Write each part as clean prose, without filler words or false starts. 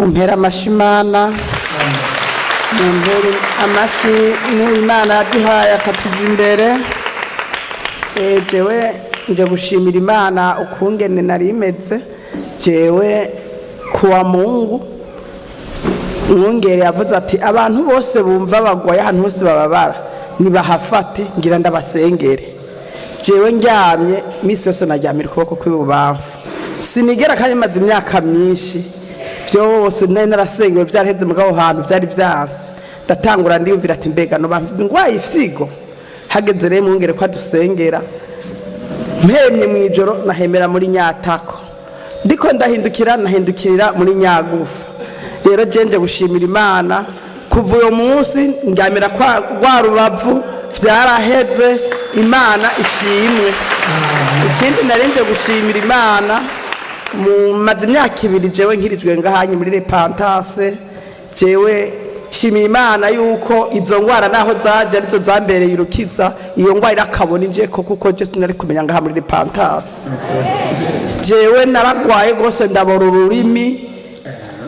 Mumpera amashi Imana, mumpera amashi n'Imana yaduhaye akatuja imbere. Jewe nje gushimira Imana ukungene nari meze. Jewe kuwa Mungu, mwungere yavuze ati abantu bose bumva bagwaye, ahantu hose bababara, nibahafate, ngira ndabasengere. Jewe ndyamye misi yose naryamira ukuboko kw'ibubamfu, sinigera, kandi maze imyaka myinshi byose nari narasengewe byaraheze, mugabo hantu byari byanse. Ndatangura ndiyumvira ati mbega noba ngwaye ifyigo? Hageze rero mwungere ko adusengera, mpemye mu ijoro nahemera muri nyatako, ndiko ndahindukira nahindukirira muri nyagufa. Rero jenje gushimira Imana, kuva uyo munsi ndyamira kwa rwa rubavu, vyaraheze. Imana ishimwe. Ikindi narinje gushimira Imana, mu maze imyaka 2 jewe nkirijwe ngahanye muri Repentance. Jewe shimiye Imana yuko izo ngwara naho zaje arizo zambereye urukiza. Iyo ngwara irakabona inje ko, kuko je sinari kumenya ngaha muri Repentance. Jewe naragwaye rwose, ndabora, ururimi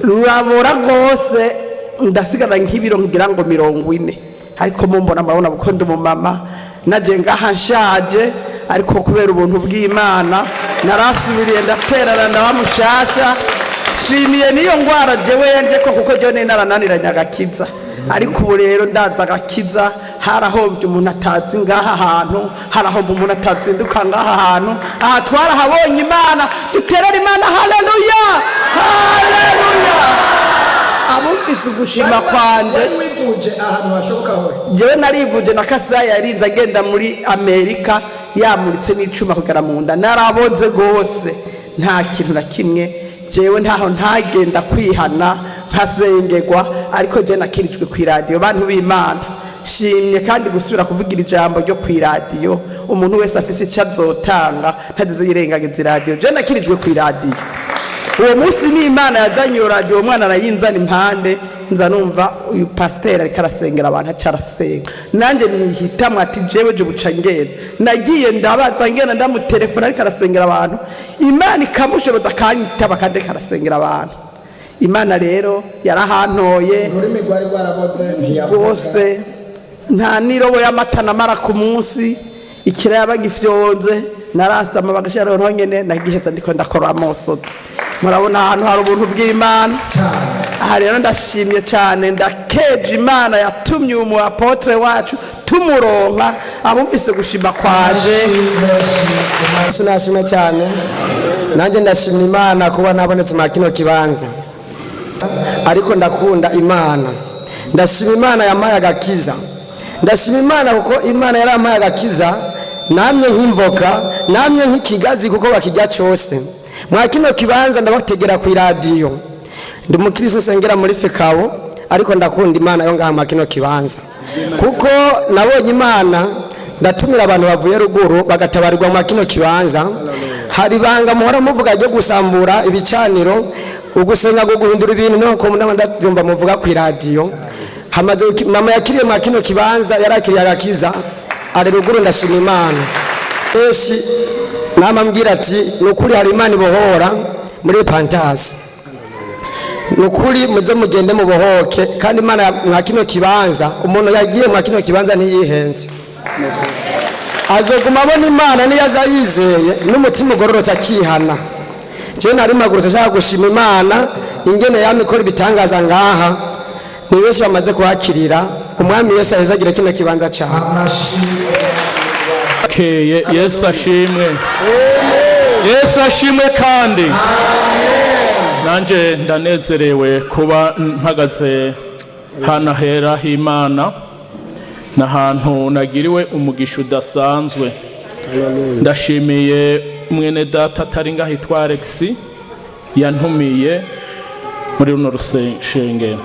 rurabora rwose, ndasigara nk'ibiro ngira ngo 40. Ariko mumbona murabona kuko ndi umumama, naje ngaha nshaje, ariko kubera ubuntu bw'Imana narasubiriye ndaterana, ndaba mushasha. Shimiye n'iyo ngwara jewe yanje ko, kuko jewe nari narananiranye agakiza, ariko ubu rero ndaza agakiza. Harahombye umuntu atazi ngaha hantu, harahomba umuntu atazinduka ngaha hantu. Aha twarahabonye Imana. Duterere Imana. Haleluya, haleluya! Abumvise ugushima kwanje. Wari wivuje ahantu hashoboka hose? Jewe narivuje na Kasaya yarinze agenda muri Amerika yamuritse n'icuma kugera mu nda, naraboze rwose, nta kintu na kimwe. Jewe ntaho ntagenda kwihana nkasengerwa, ariko je nakirijwe ku iradiyo. Bantu b'Imana, shimye kandi gusubira kuvugira ijambo ryo ku iradiyo. Umuntu wese afise icyo azotanga ntageze yirengagiza iradiyo. Je nakirijwe ku iradiyo. Uwo munsi ni Imana yazanye iyo radiyo, uwo mwana arayinzana impande, nza numva uyu pasiteri ariko arasengera abantu, aca arasenga, nanjye nihitamwe ati jewe je buca ngenda. Nagiye ndabaza, ngenda ndamutelefona, ariko arasengera abantu, Imana ikamushoboza akanyitaba, kandi ariko arasengera abantu. Imana rero yarahantoye. Ururimi rwari rwaraboze, ntiyavuga. Rwose, nta n'irobo y'amata namara ku munsi, ikiraya bagifyonze narasama bagashira nyene, nagiheza ndiko ndakora amosozi. Murabona ahantu hari ubuntu bw'Imana. Aha rero ndashimye cyane, ndakeje Imana yatumye uyu mu apôtre wacu tumuronka. Abumvise gushima kwanje. Yesu nashimwe cyane. Nanjye ndashima Imana kuba nabonetse muri kino kibanza, ariko ndakunda Imana. Ndashima Imana yampaye agakiza. Ndashima Imana kuko Imana yarampaye agakiza. Namye nk'imvoka, namye nk'ikigazi, kuko bakijya cyose. Mwa kino kibanza ndabategera ku iradiyo. Ndi umukristo usengera muri FECABU, ariko ndakunda Imana yo ngaha mwa kino kibanza, kuko nabonye Imana. Ndatumira abantu bavuye ruguru bagatabarirwa mwa kino kibanza. Hari ibanga muhora muvuga ryo gusambura ibicaniro, ugusenga ngo guhindura ibintu, nuko ndabyumva muvuga ku iradiyo. Hamaze mama yakiriye mwa kino kibanza, yarakiriye agakiza ari ruguru. Ndashima Imana. Benshi nama mbwira ati ni ukuri hari Imana ibohora muri Repentance. Ni ukuri, muze mugende mubohoke. Kandi Imana mwa kino kibanza, umuntu yagiye mwa kino kibanza ntiyihenze, azoguma abona Imana niyo aza yizeye n'umutima ugororotse akihana. Jewe nari mpagurutse ashaka gushima Imana ingene yama ikora ibitangaza ngaha. Ni benshi bamaze kuhakirira. Umwami Yesu ahezagira kino kibanza cyane. Keye. Yesu ashimwe, Yesu ashimwe. Kandi nanjye ndanezerewe kuba mpagaze hano hera h'Imana, ni ahantu nagiriwe umugisha udasanzwe. Ndashimiye mwene data atari ngaho yitwa Alex yantumiye muri runo rusengero.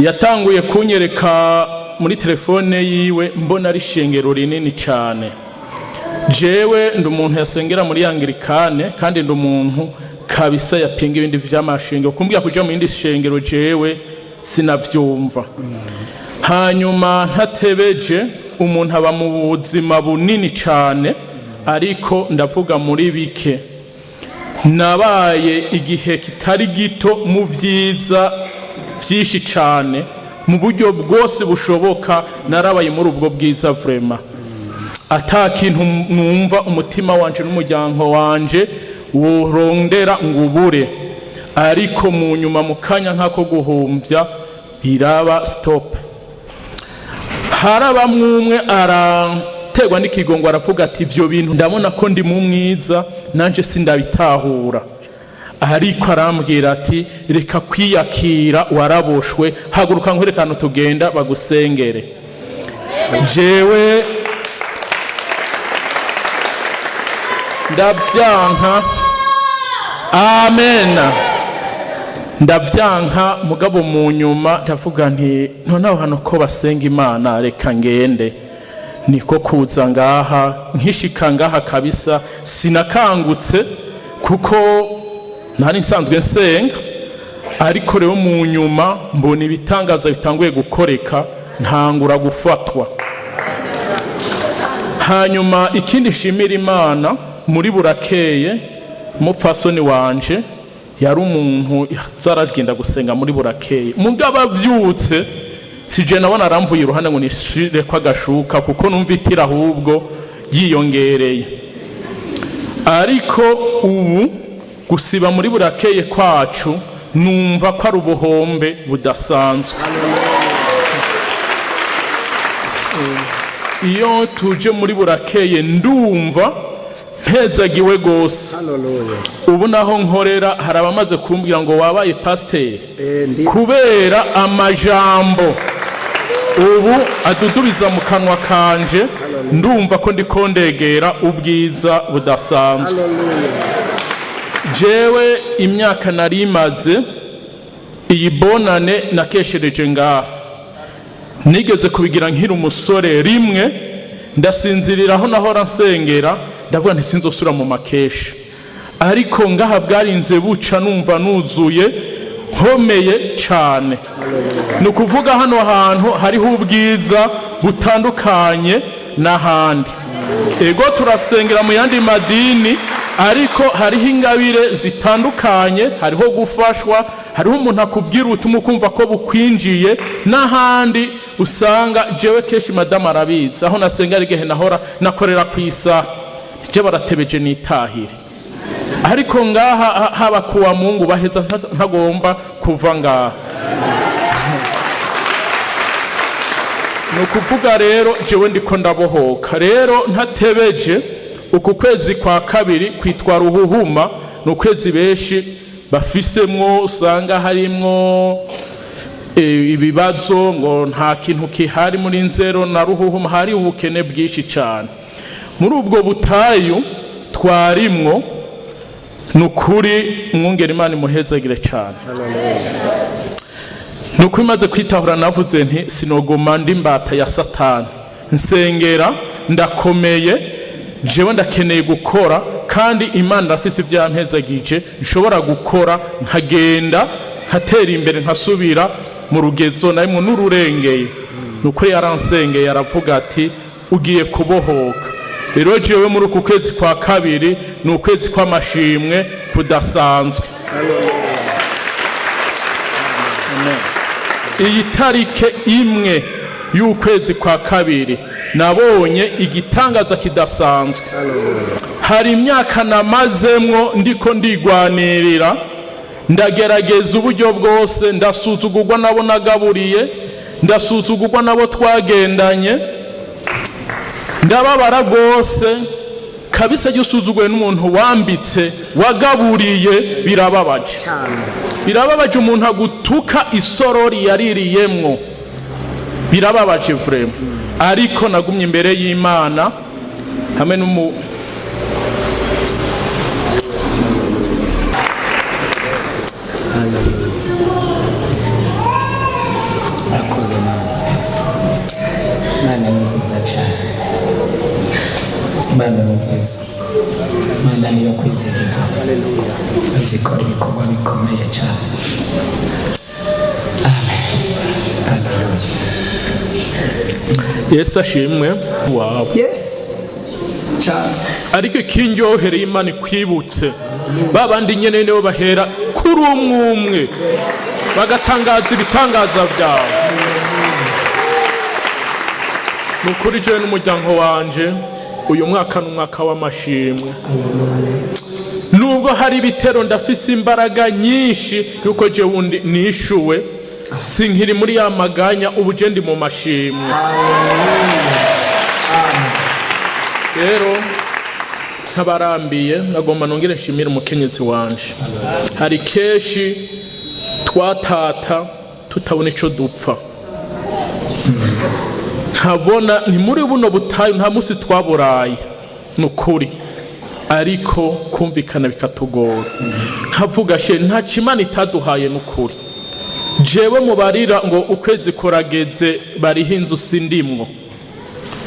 Yatanguye kunyereka muri telefone yiwe, mbona ari ishengero rinini cyane. Jewe ndi umuntu yasengera muri Anglikane, kandi ndi umuntu kabisa yapinga ibindi vy'amashengero. Kumbwira kuja mu yindi shengero jewe sinavyumva. Hanyuma ntatebeje, umuntu aba mu buzima bunini cyane, ariko ndavuga muri bike. Nabaye igihe kitari gito mu byiza byinshi cyane, mu buryo bwose bushoboka. Narabaye muri ubwo bwiza vraiment, ata kintu numva umutima wanje n'umuryango wanje worondera ngo ubure. Ariko mu nyuma, mu kanya nk'ako guhumbya, biraba stop. Harabamwe umwe araterwa n'ikigongo, aravuga ati: "Ibyo bintu ndabona ko ndi mu mwiza, nanjye sindabitahura." Ariko arambwira ati: "Reka kwiyakira, waraboshwe, haguruka nkwerekane tugenda bagusengere." Jewe ndabyanka, amen, ndabyanka. Mugabo mu nyuma ndavuga nti: "Noneho hano ko basenga Imana, reka ngende." Niko kuza ngaha. Nkishika ngaha kabisa sinakangutse, kuko ntari nsanzwe nsenga. Ariko rero mu nyuma mbona ibitangaza bitanguye gukoreka, ntangura gufatwa. Hanyuma ikindi nshimira Imana, muri burakeye umupfasoni wanje yari umuntu zaragenda gusenga muri burakeye. Mugabo avyutse sije nabona aramvuye iruhande ngo nishire ko agashuka, kuko numva itira ahubwo yiyongereye. Ariko ubu gusiba muri burakeye kwacu numva ko ari ubuhombe budasanzwe. Iyo tuje muri burakeye ndumva mpezagiwe rwose. Ubu naho nkorera hari abamaze kumbwira ngo wabaye pasiteri, kubera amajambo ubu adudubiza mu kanwa kanje. Ndumva ko ndiko ndegera ubwiza budasanzwe. Jewe imyaka nari imaze iyi bonane nakeshereje ngaha, nigeze kubigira nkiri umusore rimwe, ndasinzirira aho nahora nsengera, ndavuga nti: "Sinzosubira mu makesha." Ariko ngaha bwarinze buca numva nuzuye, nkomeye cyane. Ni ukuvuga hano hantu hariho ubwiza butandukanye n'ahandi. Ego, turasengera mu yandi madini, ariko hariho ingabire zitandukanye, hariho gufashwa, hariho umuntu akubwira ubutumwa ukumva ko bukwinjiye. N'ahandi usanga jewe kenshi, madamu arabizi, aho nasenga ari igihe nahora nakorera ku isaha, je baratebeje nitahire. Ariko ngaha haba kuwa Mungu baheza ntagomba kuva ngaha. Ni ukuvuga rero jewe ndiko ndabohoka. Rero ntatebeje, uku kwezi kwa kabiri kwitwa ruhuhuma. Ni ukwezi benshi bafisemwo usanga harimwo ibibazo, ngo nta kintu kihari. Muri nzero na ruhuhuma hari ubukene bwinshi cyane. Muri ubwo butayu twarimwo, ni ukuri mwungera Imana imuhezagire cyane. Ni uko imaze kwitahura navuze nti: "Sinoguma ndi imbata ya Satani." Nsengera ndakomeye, jewe ndakeneye gukora, kandi Imana irafise ibyo yampezagije nshobora gukora, nkagenda nkatera imbere, nkasubira mu rugezo narimwo n'ururengeye. Ni ukuri yaransengeye, aravuga ati: "Ugiye kubohoka." Rero jewe muri uku kwezi kwa kabiri ni ukwezi kw'amashimwe kudasanzwe. Iyi tarike 1 y'ukwezi kwa kabiri nabonye igitangaza kidasanzwe. Hari imyaka namazemwo ndiko ndigwanirira, ndagerageza uburyo bwose, ndasuzugurwa nabo nagaburiye, ndasuzugurwa nabo twagendanye, ndababara rwose kabisa. Jya usuzuguwe n'umuntu wambitse, wagaburiye, birababaje, birababaje. Umuntu agutuka isorori yaririyemwo, birababaje vraiment. Ariko nagumye imbere y'Imana hamwe n'umu Akoze Mana. Imana ni nziza cyane, Imana ni nziza, Imana niyo kwizigirwa, izikora ibikorwa bikomeye cyane. Amen, haleluya. Yesu ashimwe wawe. Yes. Cyane. Ariko ikindyohereye, Imana ikwibutse ba bandi nyene nibo bahera kuri umwe umwe bagatangaza ibitangaza byawe. Ni ukuri, jewe n'umuryango wanje, uyu mwaka ni umwaka w'amashimwe. Nubwo hari ibitero, ndafise imbaraga nyinshi yuko jewe undi nishuwe, sinkiri muri ya maganya, ubu je ndi mu mashimwe. Rero ntabarambiye, nagomba nongere nshimire umukenyezi wanje. Hari kenshi twatata tutabona ico dupfa, ntabona ni muri buno butayu, nta munsi twaburaye, ni ukuri, ariko kumvikana bikatugora. Nkavuga she ntaco Imana itaduhaye, ni ukuri. Jewe mubarira ngo ukwezi kurageze bariho inzu sindimwo.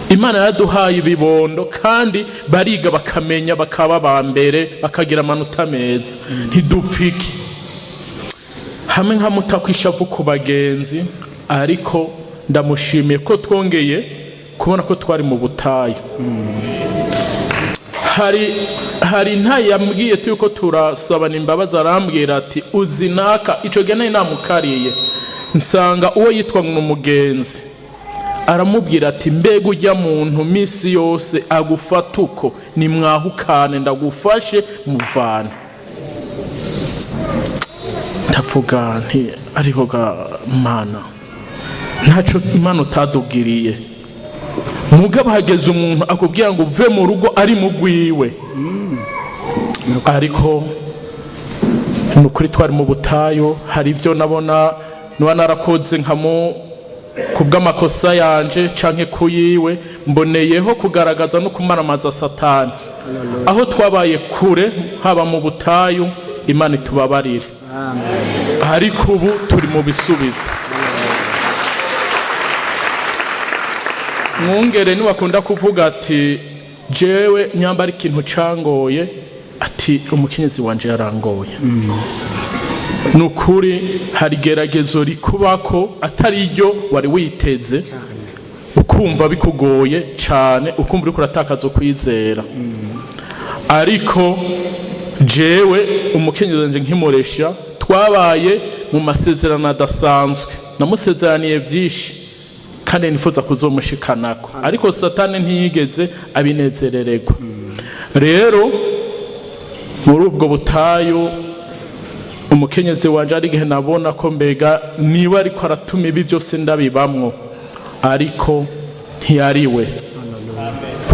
Imana yaraduhaye ibibondo kandi bariga, bakamenya, bakaba ba mbere, bakagira amanota meza, ntidupfike hamwe nkamutakwishavu ku bagenzi. Ariko ndamushimiye ko twongeye kubona ko twari mu butayu. Hari ntayambwiye tuko turasabana imbabazi, arambwira ati: "Uzi naka?" Icyo gihe nari namukariye, nsanga uwo yitwa ngo ni umugenzi aramubwira ati: "Mbega ujya muntu minsi yose agufata uko? Nimwahukane, ndagufashe muvane." Ndavuga nti: "Ariko ga Mana, ntacyo Imana utadubwiriye." Mugabo hageze umuntu akubwira ngo uve mu rugo ari mu rwiwe. Ariko ni ukuri, twari mu butayu. Hari ibyo nabona niba narakoze nkamu ku bw'amakosa yanje canke kuyiwe, mboneyeho kugaragaza no kumaramaza Satani. Aho twabaye kure, haba mu butayu, Imana itubabarire, ariko ubu turi mu bisubizo. Mwungere niwakunda kuvuga ati: "Jewe nyambara ikintu cangoye," ati: "Umukenyezi wanje yarangoye." Ni ukuri, hari igeragezo rikubako atari iryo wari witeze, ukumva bikugoye cyane, ukumva uriko uratakaza ukwizera. Ariko jewe umukenyezi wanje nkimuresha, twabaye mu masezerano adasanzwe. Namusezeraniye byinshi kandi nifuza kuzomushikanako, ariko Satani ntiyigeze abinezerererwa. Rero muri ubwo butayu, umukenyezi wanje ari igihe nabona ko mbega niba ariko aratuma ibi byose ndabibamwo, ariko ntiyariwe,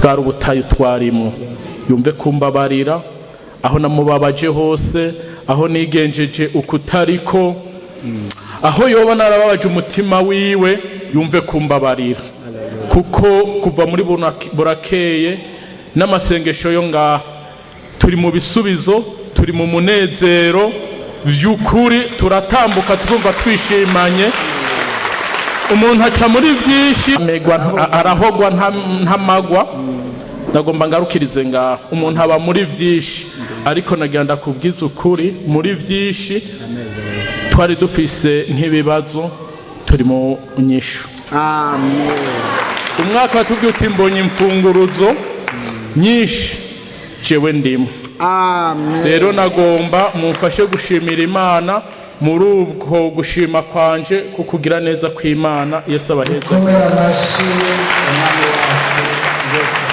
bwari ubutayu twarimwo. Yumve kumbabarira aho namubabaje hose, aho nigenjeje ukutariko, aho yoba narababaje umutima wiwe, yumve kumbabarira, kuko kuva muri burakeye n'amasengesho yo ngaha, turi mu bisubizo, turi mu munezero by'ukuri. Turatambuka twumva twishimanye. Umuntu aca muri byinshi, amegwa arahogwa ntamagwa. Ndagomba ngarukirize ngaho. Umuntu aba muri byinshi, ariko nagira ndakubwiza ukuri, muri byinshi twari dufise nk'ibibazo, turi mu nyishu. Amen. Umwaka watubwiye uti: "Mbonye imfunguruzo nyinshi," jewe ndimo. Amen. Rero nagomba mumfashe gushimira Imana muri ubwo gushima kwanje kukugira neza kw'Imana. Yesu abaheza. Komera amashyi Umwami wacu Yesu.